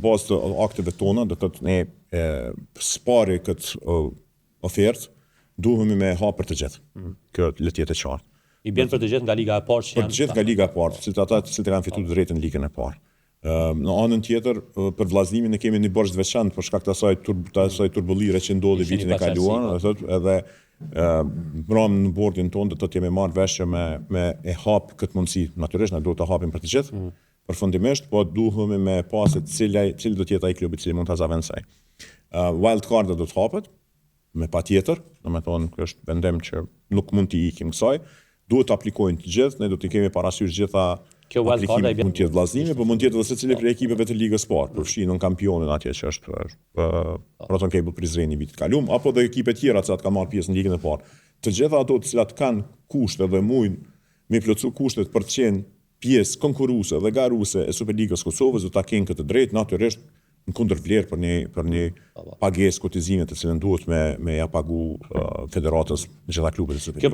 Bazë të akteve tona, do të thotë ne e, s'pari këtë ofertë duhemi me hap për të gjithë. Kjo le të jetë e qartë. I bjen për të gjithë nga Liga e Parë që Për të gjithë nga Liga e Parë, të cilët ata të cilët kanë fituar drejtën në Ligën e Parë. Në anën tjetër, për Vllaznimin e kemi një borxh të veçantë për shkak të asaj tur, të asaj turbullire që ndodhi vitin e kaluar, do thotë edhe mbrëm në bordin tonë do të jemi marrë vesh që me e hap këtë mundësi. Natyrisht na duhet ta hapim për të gjithë. Përfundimisht, po duhemi me pa se cila, cili do të jetë ai klubi i cili mund ta zavendësoj. Wild card do të hapet, me patjetër, domethonë, kjo është vendim që nuk mund t'i ikim kësaj, duhet të aplikojnë të gjithë, ne do t'i kemi parasysh gjitha Kjo wild card aplikimet, mund të jetë Vllaznia, po mund të jetë edhe secili prej ekipeve të ligës parë, përfshi nën kampionin atje që është Proton Cable Prizreni vitit kalum, apo dhe ekipe tjera të cilat kanë marrë pjesë në ligën e parë. Të gjitha ato të cilat kanë kushte dhe mujnë me plotësu kushtet për të qenë pjesë konkurruese dhe garuese e Superligës Kosovës do ta kenë këtë drejtë, natyrisht në kundërvlerë për një pagesë kotizime të cilën duhet me ja pagu federatës në gjitha klubet e Superligës. Kjo.